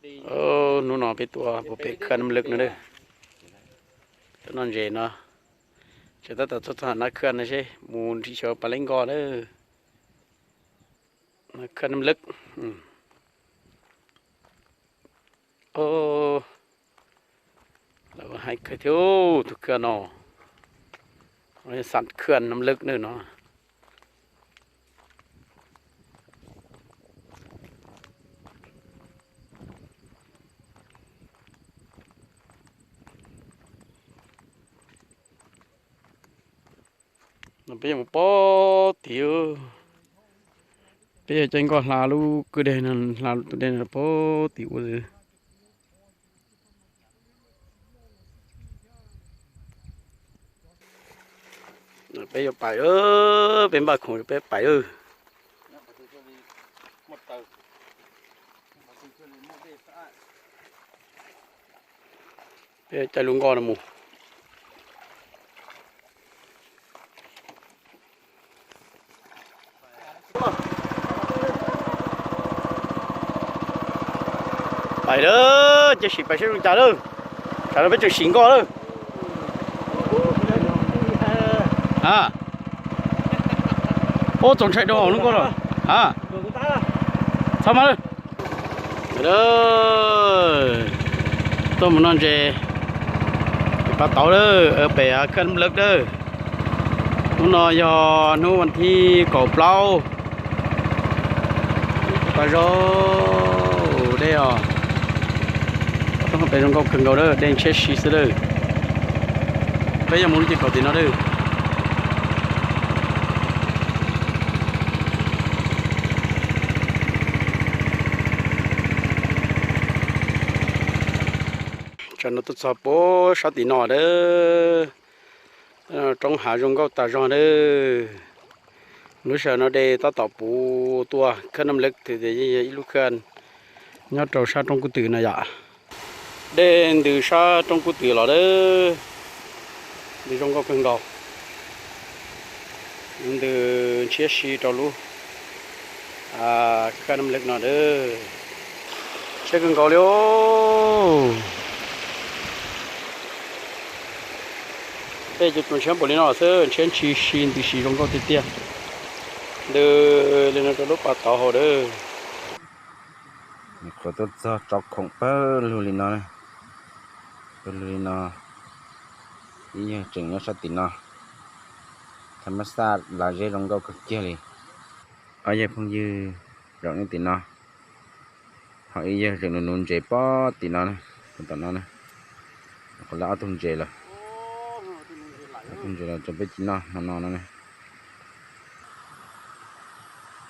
Hnub no peb tuaj puag pem khaj Nam Lwm no, tuaj noj ntses no, ces tab tom tuaj txog nab khaj no seb mus nrhiav xyov puas laib nkoj lawm. Khaj Nam Lwm. Lawv hais kawg thiab, tus khaj no, xav khaj Nam Lwm no. No peb yuav mus pog tim, peb yuav caij nkoj hla lub kwj deg no, hla tus dej no pog tim ua. Peb yuav pais, peb npaj khoom peb pais lawm. Peb caij lub nkoj no mus. Pais lawm, cia sim pais seb zoo cas lawm. Tsam no peb tseem sim nkoj lawm. A, ub, txaus ntshai dhau lub nkoj lawm. A, txhob mas lawm. Tuaj mus noj ntses pem pas tauv lawm, pem khaj Nam Lwm lawm. Hnub no yog hnub vas thib kaum plaub. Paj zaub dej os. Peb zoo nkauj kawg nkaus lawm, dej ntshiab si xwb lawm. Peb yuav mus lub caij kaum tim no lawm. Tsam no tuaj txog puag sab tim no lawm. Roob hav zoo nkauj tas zog lawm. Lub sij hawm no dej tab tom puv tuaj, khaj Nam Lwm twb tias yeej yog ib lub khaj nyob rau sab roob Kub Twm no yom. Dej ntws sab roob Kub Twm los lawm, ntws zoo nkauj kawg nkaus. Ntws ntshiab si rau lub khaj Nam Lwm no lawm. Ntshiab kawg nkaus li os. Tej cov tsuas ntshiab npaum li no xwb, ntshiab ntshis si ntws si zoo nkauj tiag tiag. Ntws li no rau lub pas tauv hauv lawm. Nyuam qhuav tuaj txog tso khoom pawg lug li no, pawg lug li no, ib yawg tseem nyob sab tim no. Thaj mab xaj lav zeb zoo nkauj kawg kiag li. Ob yawg phooj ywg zaum nyob tim no, ho ib yawg tseem nuv nuv ntses pog tim no, tom no na. Qhov lawv ob tug ntses lawm, ob tug ntses lawm rau peb ci noj hmo no no na.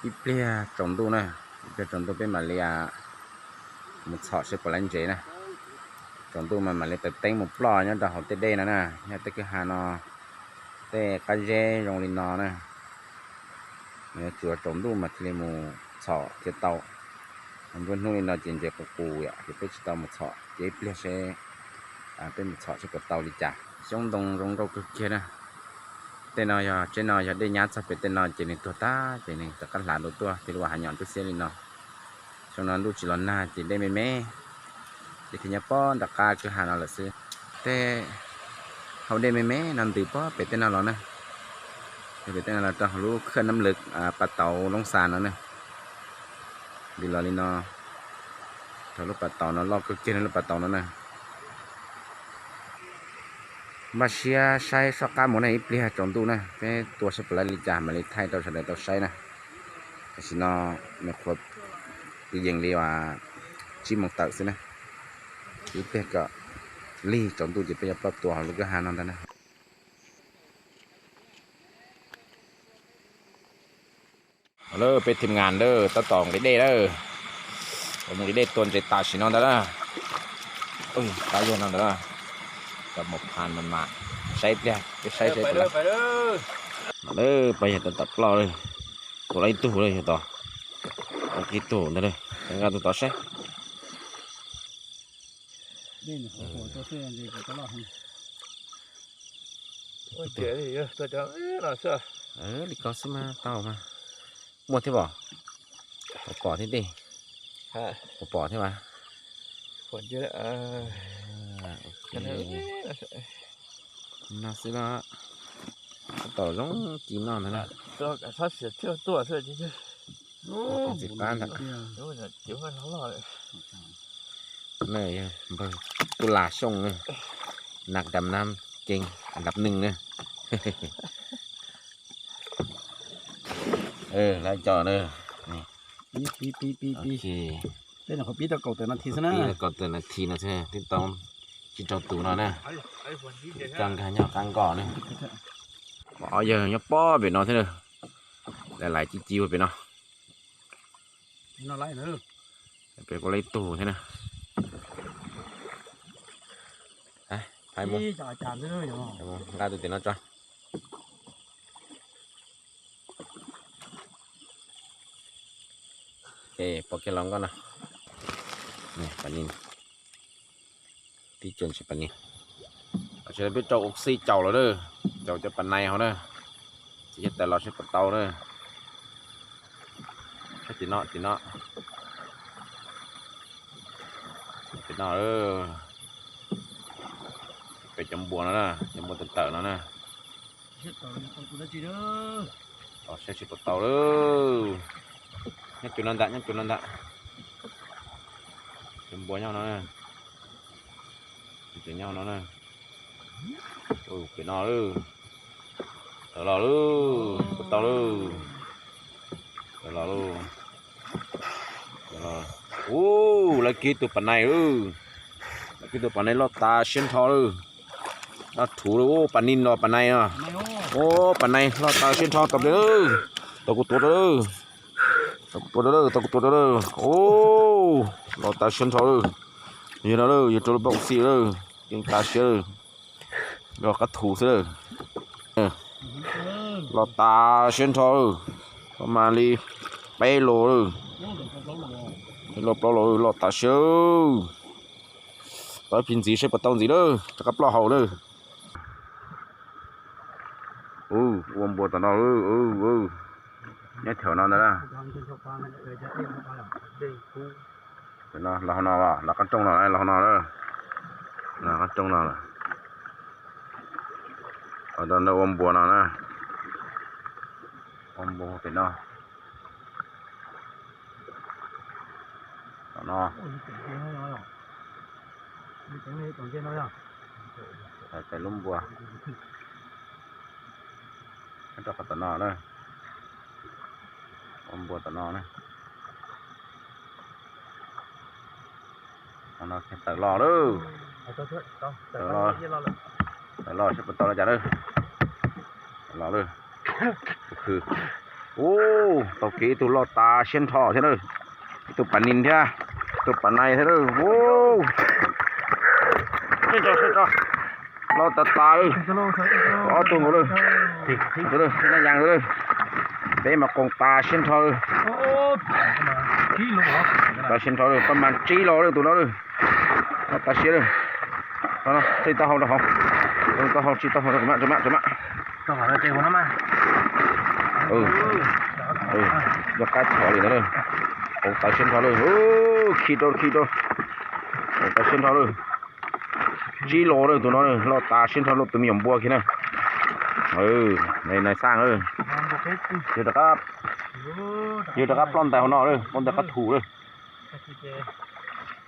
Ib pliag tsaus ntuj na, ib pliag tsaus ntuj peb mam li mus txhom seb puas laib ntses na. Tsaus ntuj mas mam li taws teeb mus ploj nyob rau hauv tej dej no na, nyob tej kwj ha no, tej qab zeb zoo li no na. Tsuas tsaus ntuj mas thiaj li mus txhom thiaj tau. Nruab hnub li no ces ntses qus qus yom, ces peb tsis tau mus txhom, ces ib pliag seb peb mus txhom seb puas tau li cas. Xyoob ntoo zoo nkauj kawg kiag na. Tej no yog, tsheb no yog dej nyab txog pem tej no ces nws tuag tag ces nws rov qab hlav dua tuaj thiaj li ua hav nyom ntub xiab li no. Xyoo no ntuj tsis los nag ces dej me me, ces thiaj nyob pog nram qab kwj ha no lawm xwb. Tej hau dej me me no ntws pog pem tej no los na. Pem tej no los rau hauv lub khaj Nam Lwm, pas tauv Loob Xas no na. Ntws los li no, rau lub pas tauv no loj kawg kiag lub pas tauv no na. Npaj siab saib soj qab mus na, ib pliag tsaus ntuj na peb tua saib puas laib li cas mam li thaij rau sawv daws tau saib na. Tam sim no nws qhuav twv yees li uas tsib moos tawm xwb na. Ib pliag kom lig tsaus ntuj ces peb yuav ploj tua hauv lub kwj ha no ntag na. Peb thim ngas lawm tab tom nqis dej lawm, mus nqis dej tua ntses tam sim no ntag na. Qab yog no ntag na, cov mus phan mas mas, saib pliag peb saib saib. Pab yawg tab tom ploj lawm, tua lawm ib tug lawm yog tod, ib tug ntag lawm, nqa tus tod saib. Li ko xwb mas tau mas. Muaj thiab pom, pom thiab tej, pom thiab mas. Pom ntsia, no xwb los, tab tom zoo ci noj ntag na. Txiv pab ntawd. Nws yog npawg Tub Las Xyooj, naj dam nam keeg an dab neeg na. Lawv cov na. Pib, pib, pib, pib, pib. Pib tau kaum tawm nas this no xwb, twb tau tsib rau tus no na. Coj nkag nyob qab nkoj na. Ob yawg nyob pob pem no thiab na. Lawv laiv ci ci ua pem no. Pem kuj laiv tug thiab na. Phaib mus nqa tus tim no tso. Ces pom kiag los nkoj no. Pas nis, tib co ntsis pas nis. Tam sim no peb rau ua xij caum lawm na, caum cov pas nais hauv na. Ces yog tawm los seb puas tau na. Sab tim no, tim no, tim no, pem cov npua no na, cov npua tawm tawm no na. Tos saib seb puas tau lawm. Nyob cov no ntag, nyob cov no ntag. Cov npua nyob no na. Cov nyob no na. Pem no lawm. Tawm los lawm, puas tau lawm. Tawm los lawm. Ub, lawv kiag tus pas nais lawm. Lawv kiag tus pas nais loj tas siab nrho lawm. Dab thuv lawm, ub, pas nis los pas nais no. Ub, pas nais loj tas siab nrho tau peb lawm. Tau kuv tuav rau lawm. Tau kuv tuav rau lawm, tau kuv tuav rau lawm. Ub, loj tas siab nrho lawm. Yog no lawm, yog rau lub pob xij lawm. Keej tas siab lawm. Yog qab thu xwb lawm. Loj tas siab nrho lawm. Pab mas li peb los lawm. Peb los plaub los loj tas siab lawm. Tos ib pliag ntxiv seb puas tau ntxiv lawm, rov qab ploj haus lawm. Ua npua tom no lawm. Nyob chaw no ntag na. Los hauv no, los qab rooj no, los hauv no, los qab rooj no. Ua npua no na. Ua npua pem no. Tom no. Tais lub npua. Rau qhov tom no na. Ua npua tom no na. Tawm los lawm. Tawm los seb puas tau li cas lawm. Tawm los lawm. Ub, tau kiag ib tug loj tas siab nrho thiab na. Ib tug pas nis thiab, ib tug pas nais thiab na. Ub, loj tas tas lawm. Ob tug nkaus lawm. Naj yas lawm. Peb mas qoos tas siab nrho lawm. Tas siab nrho lawm, pab mas tsib los lawm tus no lawm. Loj tas siab lawm. Txij taub hau rau hauv, taub hau tsis taub hau, tso mam, tso mam. Yog qab chov li ntawd na. Qoos tas siab nrho lawm, khi rau, khi rau. Qoos tas siab nrho lawm. Tsib los lawm tus no, loj tas siab nrho lawm tus me nyuam npua kiag na. Nais xaj, yog rov qab ploj ntais hauv no lawm, ploj ntais qab thu lawm.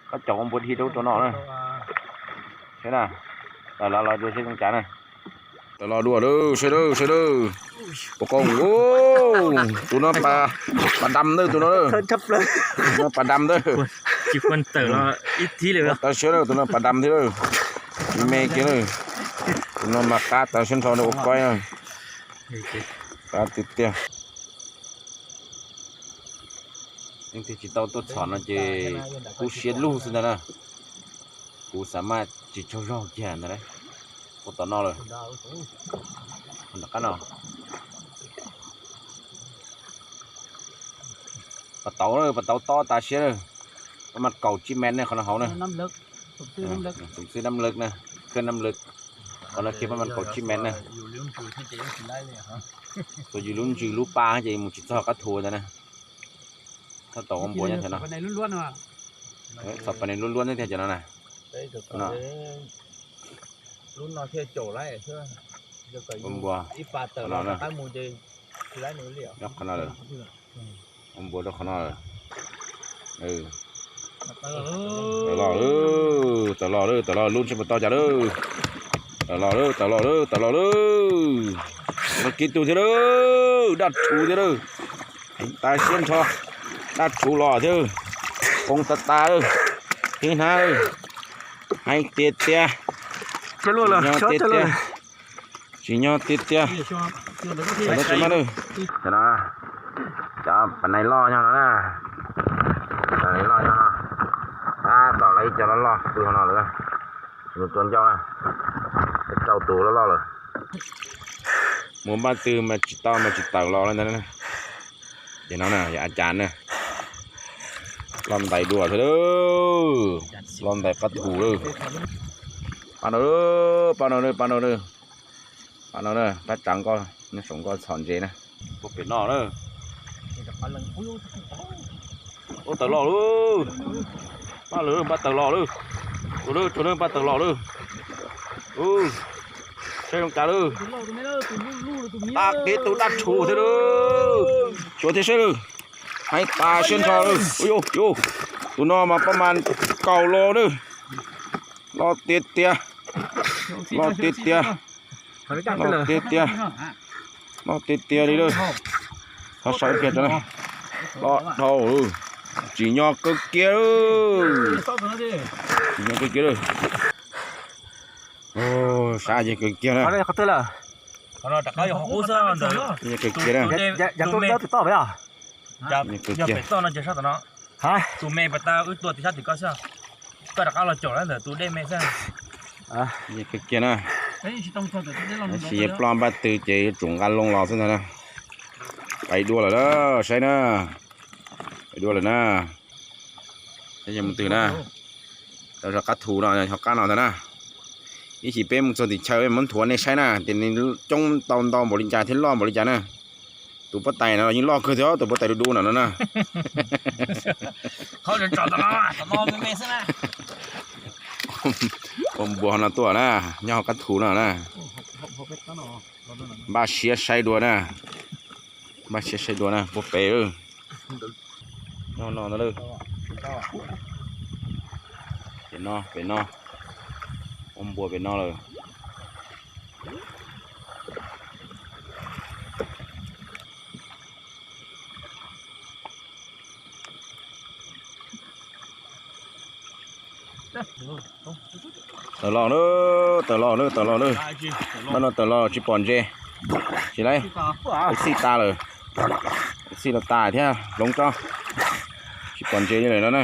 Qab caum ua npua dhia rau rau no na. Seb na, tawm los los dua seb zoo cas na. Tawm los dua lawm, seb lawm, seb lawm. Ua qoob, tus no pas dam ntawd, tus no, tus no pas dam ntawd. Tsis tawm los ib thib li. Loj tas siab lawm, tus no pas dam thiab lawm. Tsis me kiag lawm. Tus no mas qab tas siab nrho ua koib na. Qab tiag tiag. Leej twg tsis tau tuaj txhom no ces kub siab lug xwb ntag na. Kuv xav mas tsis tsaug zog kiag ntag. Ua tom no lawm. Qab no. Pas tauv, pas tauv tob tas siab lawm. Pab mas kaum tsib mev ne qhov no hauv na. Xub xwb nab lawg na, khwb nab lawg. Qhov no kiag pab mas kaum tsib mev na. Tsuas yus lub ntsws lub pa ces mus tsis txog qab thu ntag na. Tab tom ua npuas nyob ntawm no. Txhom pas nees luab luab thiab tiag cov no na. Lub no thiaj caum lawm xwb. Ua npua qhov no na. Nyob qhov no lawm. Ua npua rau qhov no lawm. Tawm los lawm, tawm los lawm, tawm los lub ntsej muag to cas lawm. Tawm los lawm, tawm los lawm, tawm los lawm. Los kiv tus thiab lawm, daj rhuv thiab lawm. Heev tas siab nrho, daj rhuv los thiab, poob tas tas lawm, thiab hnab lawm. Heev tiag tiag. Tsis nyob tiag tiag. Tsis nyob tiag tiag. Tsis mab lawm. Cov pas nais loj nyob no na. Pas nais loj nyob no. Tab tom lawv ib co loj loj pw hauv no lawm. Nws tua ncauj na. Rau tus loj loj lawm. Mus npaj twg mas tsis tau mas tsis tawm los li ntawd. Ces no na yog a cas na. Loj ntais dua thiab lawm. Loj ntais qab thu lawm. Pab no, pab no, pab no, pab no, pab tsav nkoj, nyob saum nkoj txhom ntses na. Puag pem no na. Ub, tawm los lawm. Pab lawm, pab tawm los lawm. Tus lawm, tus lawm, pab tawm los lawm. Ub, saib zoo cas lawm. Tag kev tus daj rhuv thiab lawm. Xyuas thiab saib lawm. Heev tas siab nrho lawm. Ub, tus no mas pab mas kaum los lawm. Loj tiag tiag. Loj tiag tiag. Loj tiag tiag. Loj tiag tiag li lawm. Thov saib kiag rau na. Loj dhau. Tsim nyog kawg kiag. Tsim nyog kawg kiag lawm. Sab ces kawg kiag na. Kawg kiag na. Tus me pas tau wb tua tim sab tim koj xwb, koj rov qab los caum lawm ntawm tus dej me xwb. Kawg kiag na. Tab sis yog ploj npaj twg ces yuav tsum nqa loo los xwb ntag na. Pais dua lawm na, saib na. Pais dua lawm na. Saib yog mus twg na. Tau zog qab thu no, qab no ntag na. Ib chim peb mus txog tim chaw muab nthuav nej saib na, tias nws coob tau ntau npaum li cas thiab loj npaum li cas na. Tus pob tais no los yeej loj kawg thiab, tus pob tais du du no no na. Ua npua no tuaj na, nyob hauv qab thu no na. Npaj siab saib dua na. Npaj siab saib dua na, puag pem lawm. Nyob no ntag lawm. Pem no, pem no. Ua npua pem no lawm. Tawm los lawm, tawm los lawm, tawm los lawm. Npaj no tawm los tsis pom ntses. Tsis lawm, ua txij tas lawm. Ua txij los tas thiab hloov tso. Tsis pom ntses li lawm no na.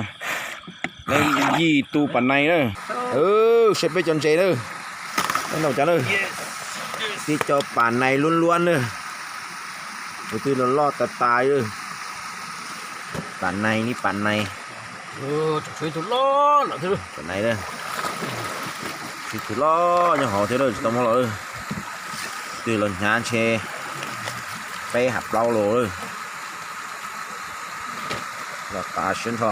Leej yim tus pas nais na. Saib peb cov ntses na. Peb noj cov na. Tib co pas nais luab luab na. Tus twg los loj tas tas. Pas nais ni, pas nais. Pas nais, tib tug loj nyob hauv thiab lawm, tsis tau muab los. Twg los hnyav ntshe peb ham plaub los lawm. Los tas siab nrho.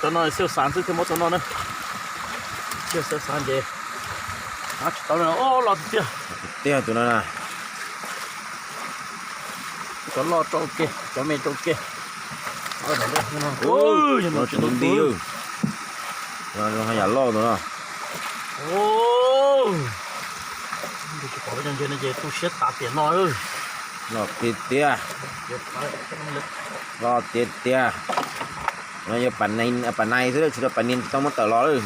Cov no xiav xav xwb thiaj muab tau noj na. Xiav xav ces tsis tau los tiag tiag. Tiag tus no na. Cov loj rau ke, cov me rau ke. Tsis nti, yam loj tus no. Tsis pom peb cov ntses no ces tu siab tas tiam no. Loj tiag tiag. Loj tiag tiag. No yog pas nais xwb, tsis tau pas nais tsis tau muab tawm los lawm.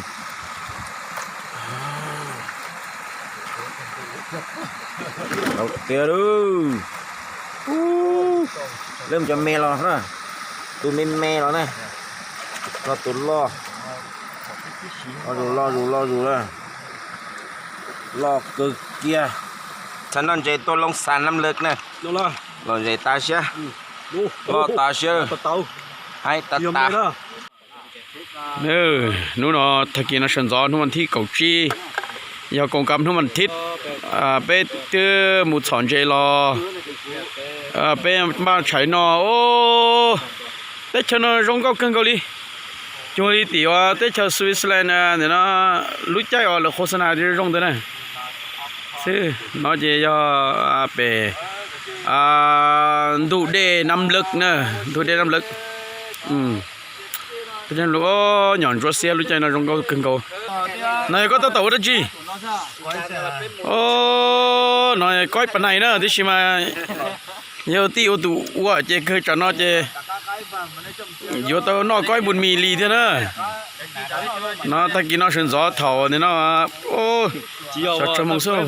Loj tiag lawm. Leej cov me los na, tus me me los na, los tus loj, loj zus loj zus loj zus na, loj kawg kiag. Txhad noj ntses tuaj Loob Xas Nam Lwm na, lom zem tas siab, loj tas siab, haib tas tas. Hnub no tag kis no sawv ntxov hnub vas thib kaum tsib, yog koom kam hnub vas thib, peb twb mus txhom ntses los, peb npaj tshais no. Teb chaws no zoo nkauj kawg nkaus li. Cuag li tim uas teb chaws Switzerland ntawm no, lub caij uas lawv qhua xa nas zoo ntawd na. Xwb no ces yog pem ntug dej Nam Lawv na, ntug dej Nam Lawv. Nyom ntsuab xiab lub caij no zoo nkauj kawg nkaus. No yog koj tab tom ua dab tsi? No koib pas nais na, tiam sis mas yog tij ua tus ua ces kawg tsam no ces yuav tau noj koib npun mis lis thiab na. No tag kis no sawv ntxov thaum ntawm no, xyov tsaug moos xwb.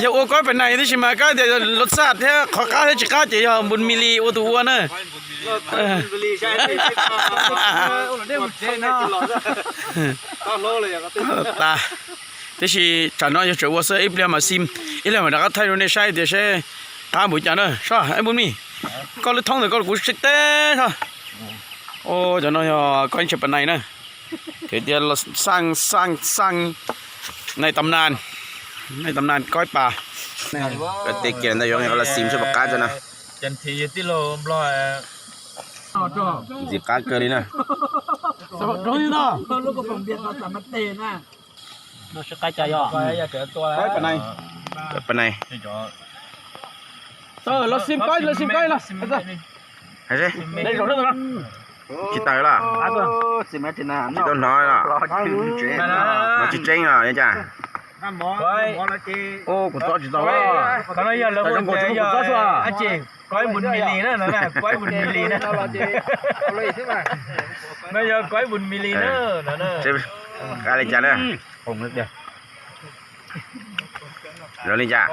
Yog ua koib pas nais tiam sis mas kab tias los txaj thiab qhov qab thiab tsis qab ces yog npun mis lis ua tus ua na. Tas, tiam sis tsam no yog tseem ua xwb, ib pliag mam xim, ib pliag mam rov qab thaij rau nej saib tias seb qab npaum cas na. Soj, npun mis, koj lub thoob ntawm koj kuv tsis teb soj. Cov no yog koib ntshe pas nais na. Ces tias los xaj xaj xaj, nais tam nas, nais tam nas koib pas. Koj tej kiag ntawd yuav los xim seb puas qab tso na. Ntxim qab kawg li na. Koib pas nais. Los xim koib, los xim koib los. Tsis tawm los? Tsis tau hnov los? Mas tsis tseeb los cas? Kuv tso tsis tau. Qhov no yog lawv hu tias yog koib npun mis lis na, koib npun mis lis na. No yog koib npun mis lis na. Qab li cas na? Zoo li cas?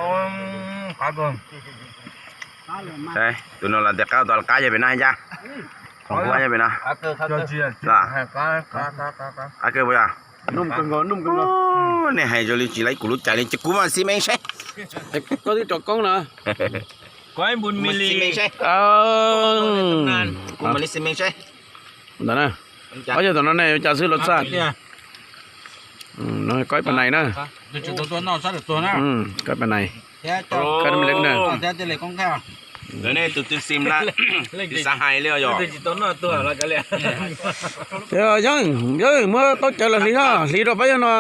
Tus no los tias qab, tus qab yog pem no cas? Qab yog pem no. Qab kawg puas yog? Nej hais zoo li tsis laib kuv lub cai li, ces kuv mam xim ib saib. Koj twb tso koob na. Koib npun mis lis. Kuv mam li xim ib saib. Ntawm na. Ob yog tom no ne, cas xwb los txaj. No koib pas nais na. Koib pas nais. Koib pas nais. Tus twg xim na, xav hais li os. Yeej, yeej, muab taub cawv los hliv, hliv rau pab yog no.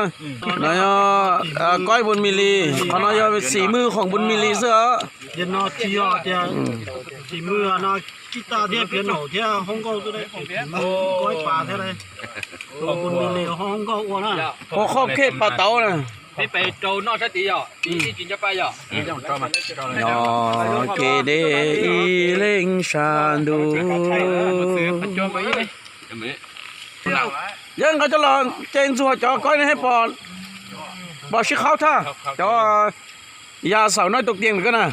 No yog koib npun mis lis, qhov no yog xim mwg khoom npun mis lis xwb os. Xim mwg no tsis tas thiab, piav naum thiab hoob nkauj xwb, koib pas thiab, npun mis lis hoob nkauj ua na. Ua qhov khej pas tauv na. Peb pais rau noj sab tid yog, ib tsis nco pa yog. Nyob kev deb ib leeg sab ntuj. Yeej, nqa coj los ces ntxuag cov koib no thiaj pom sib qhaub tag. Cov ya saum no ib tug tiag ntawm ko na.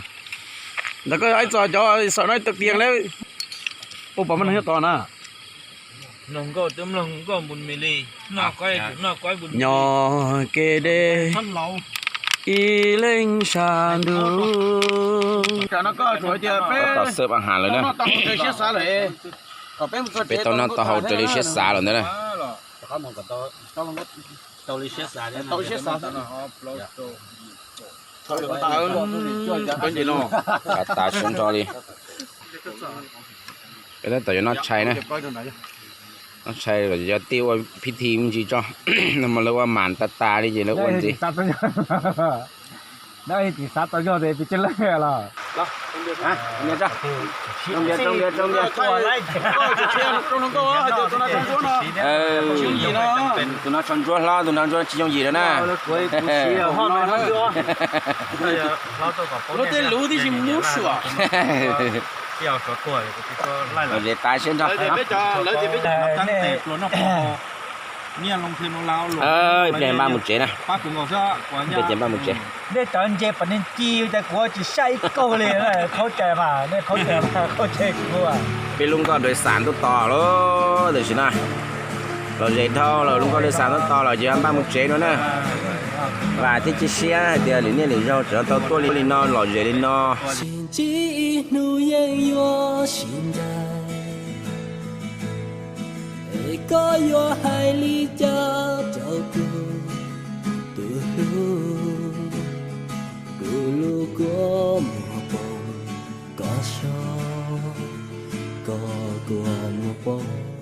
Ntawm ko ib txog cov saum no ib tug tiag lawm. Ua pom maj neeg nyob tod na. Nyob kev deb ib leeg sab ntuj. Tom xwb pab has lawm na. Peb tau noj tau haus raws li siab xav lawm ntawd na. Qab tas sab nrho li. Peb tab tom yuav noj tshais na. Noj tshais los yog tij ua phib thi me ntsis tso. No mas lawv ua mam tas tas li ces lawv ua ntxiv. Tus no tsho ntsuab hlob, tus no ntsuab tsis yooj yim lawm na. Lub tej lub tib si mub suam. Los zem tas siab ntso. Ib pliag npaj mus tsev na. Ib pliag ces npaj mus tsev. Nej cov ntse pom nej ci cas kuv tsis saib ib kaug li, khaub cai mas nej khaub cai mas khaub cai kuv. Peb lub nkoj dawj xam ntuj tos lawm tam sim no. Los zem dhau lawm, lub nkoj dawj xam ntuj tos lawm ces npaj mus tsev no na. Vam thiab cia siab hais tias lwm niaj lwm zaug tseem tau tuaj li no lom zem li no. Sib ntsib ib hnub yeej yuav sib ncaim, es koj yuav hais li cas rau kuv, tus hlub, kuv lub kua muag poob, koj xyob, koj Kuv ho muaj pob